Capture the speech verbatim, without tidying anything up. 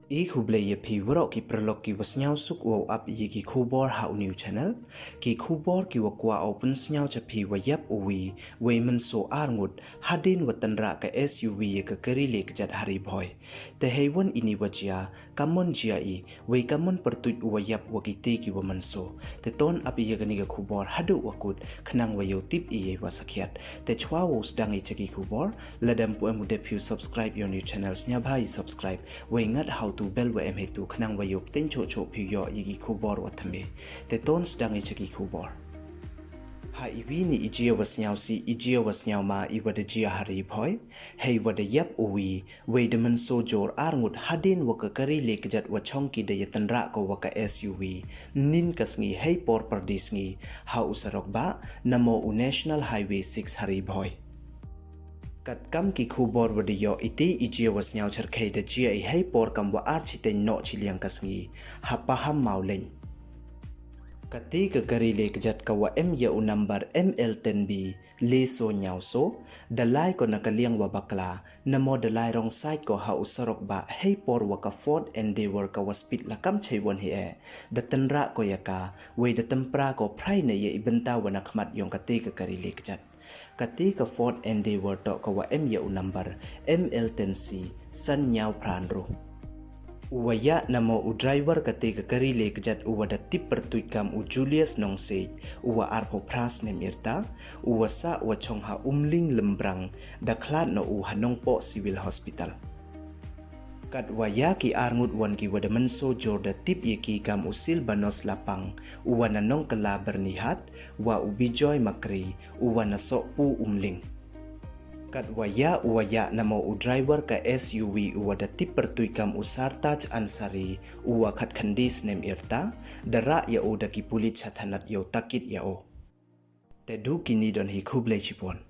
I khublei ya phi waroh ki paralok ki wa sniawsuk wow ap ya ki khubor ha u new channel. Ki khubor ki wa kwah u pynsniaw cha phi wa yap u wi, wei mynsaw ar ngut, hadien wa tynrah ka S U V ya ka kari le kjat ha Ri Bhoi. Te hei wan ini wa jia, kamon jia i, wei kamon pyrtuit u wa yap wa kiti ki wa mynsaw. Te ton ap ya kani ka khubor haduh wa kut, khnang wa yow tip i ya wa sakhiat. Te chwa wow sdang i cha ki khubor, lada ym pu em u dep phi u subscribe ya u new channel, sniawbha i subscribe. Wei ngat ha u tu bell wa em heitu khnang wa yow pteng choh choh phi u yoh ya ki khubor wa thymme. Te ton sdang i cha ki khubor. Ha i wi ni i jia wa sniawsih, i jia wa sniawma i wa da jia ha Ri Bhoi. Hei wa da yap u wi, wei da mynsaw jur ar ngut hadien wa ka kari le kjat wa chong ki da ya tynrah ko wa ka S U V, nin ka sngi hei por pyrdi sngi, ha u sarok bah, namo u National Highway six ha Ri Bhoi. Katkam ki khubor wa da yoh, iti i jia wa sniaw chyrkhei da jia i hei por kam wa ar chiteng noh chiliang ka sngi, ha Paham Mawleng. Kati ka kari le kjat ka wa em ya u number M L ten B le so nyaw so, da lai ko na ka liang wa bakla, namo da lai rong side ko ha u sarok bah hei por wa ka Ford Endeavour ka wa speed la kam chei won hi e, da tynrah ko ya ka, wei da tympra ko phrai ne ya i bynta wa na khmat yong kati ka kari le kjat. Kati ka Ford Endeavour toh ka wa em ya u number M L ten C san nyaw phra ynru. U wa yah namo u driver kati ka kari le kjat u wa da tip pyrtuit kam u Julius Nongsej, u wa arphaw phra snem irta, u wa sah wa chong ha Umling Lembrang, da khlad noh u ha Nongpoh Civil Hospital. Kat wa ya ki ar ngut wan ki wa da mynsaw jur da tip ya ki kam u Silbanus Lapang, u wa na Nongkylla Byrnihat, wa u Bijoy Makri, u wa na Sohpu Umling. Kat wa ya u wa yah namo u driver ka S U V u wa da tip pyrtuit kam u Sartaj Ansari, u wa khatkhynde snem irta, da rah ya u da ki pulit cha thanat yow takit ya u. Te du kini don hi, khublei chibun.